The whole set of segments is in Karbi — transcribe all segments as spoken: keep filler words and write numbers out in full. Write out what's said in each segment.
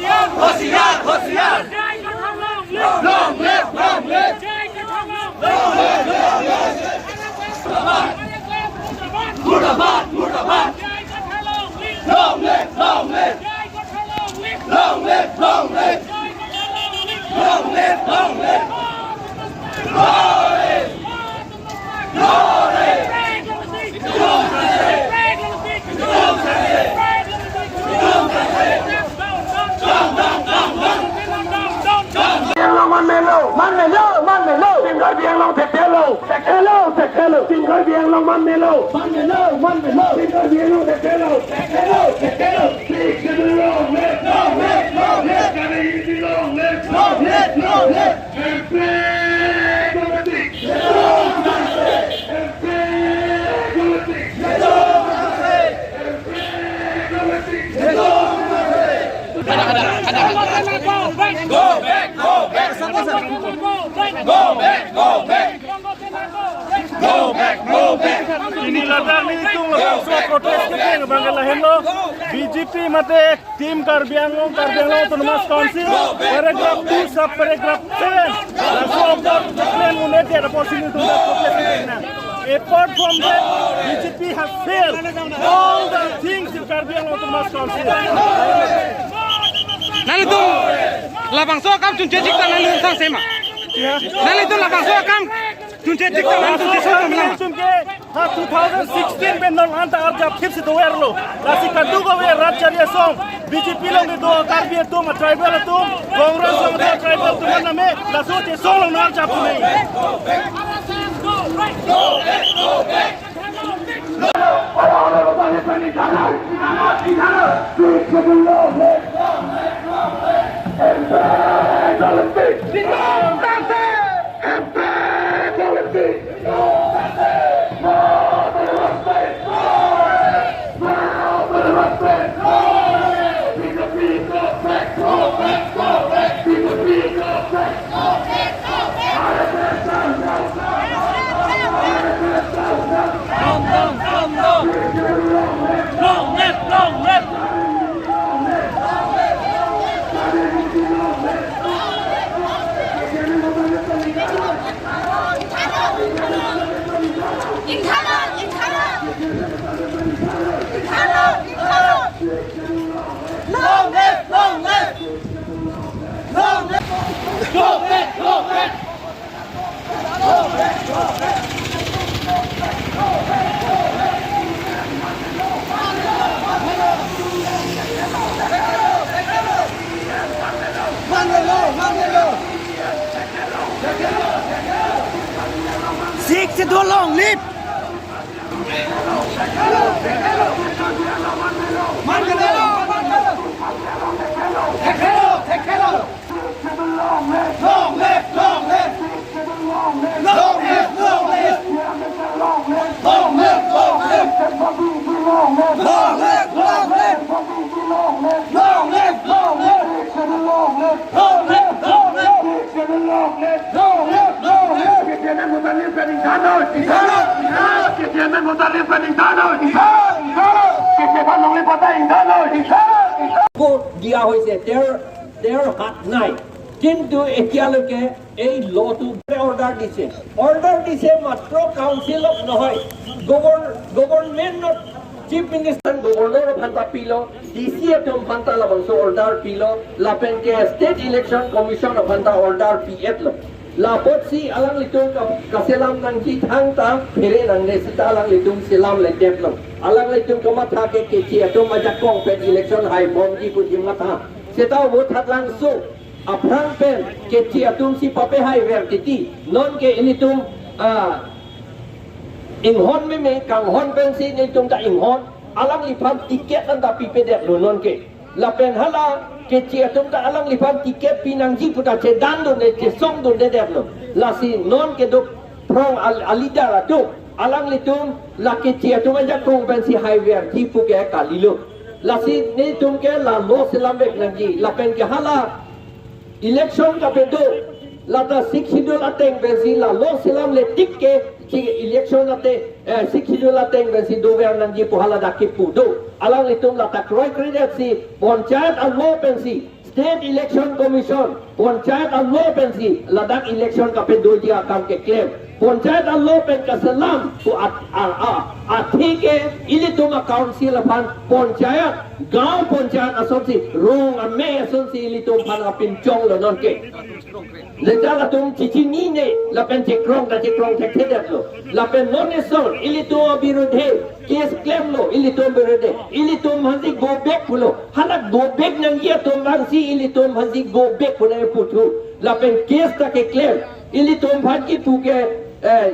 होशियार, होशियार। जय गठबंधन long live। Long live, long live। जय गठबंधन long live। Long live, long live। मुर्दाबाद, मुर्दाबाद। जय गठबंधन long live। Long live, long live। जय गठबंधन long live। Long live, long live। जय गठबंधन long live। Long live, long live। Glory! Biang long manmelo, manmelo, manmelo. Tim Karbi Anglong thekthe lo, thekthe lo, thekthe lo. Tim Karbi Anglong manmelo, manmelo, manmelo. Tim Karbi Anglong thekthe lo, thekthe lo, thekthe lo. Sixth Schedule long live, long live, long live. Karbi unity long live, long live, long live. Go back, go back. Go back, go back. Go back, go back. Ini ladak nelitum lapuson protest kepeng abang ke lahenlo. B J P mate Tim Karbi Anglong, Karbi Anglong Autonomous Council, paragraph two, sub paragraph seven. Laso apor claim un'e det apotsi nelitum protest nang. Apart from that, B J P has failed all the things in Karbi Anglong Autonomous Council. Nanglitum labangso akam chunche chikta nanglitum sang sema. Ya. Nanglitum labangso akam chunche chikta nanglitum chesong lang. Nelitum ke ha two thousand sixteen pen non anta arjap thip si doverlo. Lasi kadokave rat chari asong, B J P along kedo Karbi atum, tribal atum, Congress along kedo tribal atum name, laso chesong along non arjap tumei. Long live, long live. Long live, long live. Long live. Long live, long live. Sixth Schedule long live! Long live, long live. Long live, long live. Long live, long live. Long live, long live. Long live, long live. Long live, long live. Long live, long live. Long live, long live. Long live, long live. K T M M Bhutan Live Planning Tunnel. K T M M Bhutan Live Planning Tunnel. K T M M Long Live Planning Tunnel. কো দিয়া হৈছে, তেওঁৰ, তেওঁৰ হাত নাই। কিন্তু এতিয়ালৈকে এই লটো অৰ্ডাৰ দিছে, অৰ্ডাৰ দিছে মাত্ৰ কাউন্সিলক নহয়, গভৰ্ণ-, গভৰ্ণমেণ্টত, চিফ মিনিষ্টাৰ, গভৰ্ণৰ আহানটা pilo, D C atum ahanseta labangso order pilo, lapen ke State Election Commission ahanseta order pi-etlo. Lapotsi alanglitum ka-, kaselam nangji thangta phere nangne sita alanglitum selamledetlo. Alanglitum kamatha ke Keche atum ajakong pen election haibomji pusi matha. Seta vote hatlangso aphrang pen Keche atumsi pape haiver titi. Nonke ilitum, ah, inghon meme, kanghon pensi nelitum ta inghon. Alangliphan ticket anta pipedetlo nonke. Lapen hala Keche atum ta alangliphan ticket pinangji puta chedandunde, chesongdundedetlo. Lasi nonke dophrong al-, a-leader atum, alanglitum la Keche atum ajakong pensi haiverji puke kalilo. Lasi nelitum ke la lo selamvek nangji. Lapen ke hala election kapedo, lata Sixth Schedule ateng pensi la lo selamle tik ke, chi election ateng, eh, Sixth Schedule ateng pensi dover nangji pu hala dak kipu do. Alanglitum lata kroikredetsi, panchayat alo pensi, State Election Commission, Panchayat alo pensi ladak election kapedoji akam keklem. Panchayat alo pen kaselam ko at a a athe ke ilitum a-council aphan Panchayat, Gaon Panchayat asonsi, rong amei asonsi ilitum aphan kapinchonglo nonke. Ladak atum chechinine lapen chekrong ta chekrong thekthedetlo. Lapen non eson ilitum abirudhe case klemlo, ilitum birudhe, ilitum aphansi go back pulo. Hala go back nangji atum vangsi ilitum aphansi go back pu nangputhu. Lapen case ta keklem, ilitum aphan kipu ke, eh,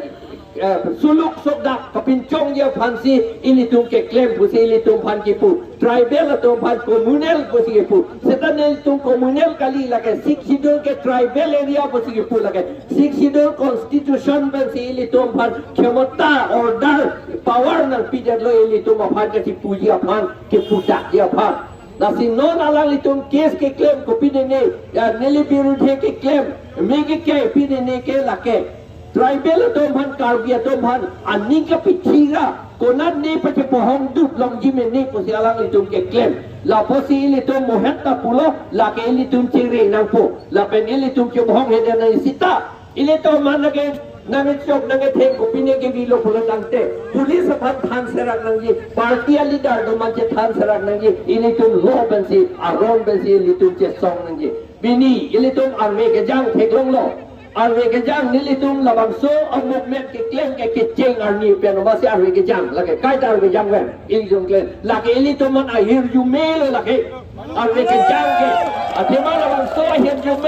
eh, suluk sokdak kapinchongji aphansi ilitum keklem pusi ilitum aphan kipu. Tribal atum aphan communal pusi kipu. Seta nelitum communal kali, lake Sixth Schedule ke tribal area pusi kipu, lake Sixth Schedule Constitution pensi ilitum aphan khemata, order, power nangpidetlo ilitum aphan kachipuji aphan, kipudakji aphan. Lasi non alanglitum case keklem kopinene, ya neli birudhe keklem, mege ke pinene ke lake tribal atum aphan, Karbi atum aphan aning kapithi ra, konat ne pachepohong dut longji mene pusi alanglitum keklem. Lapusi ilitum mohet ta pulo, lake ilitum chingri nangpo. Lapen ilitum chebohong hede nang sita, ilitum man lake nangchok nangtheng kopine kevilo pulo tangte, police aphan than serak nangji, party a-leader atum man chethan serak nangji, ilitum law pensi, aron pensi ilitum chesong nangji. Pini ilitum arve kejang theklonglo. Arve kejang nelitum labangso a-movement keklem ke kecheng arni pen masi arve kejang, lake kaita arve kejang pen ilitum klem. Lake ilitum man ahirjume lo lake. Arve kejang ke. Athema labangso ahirjume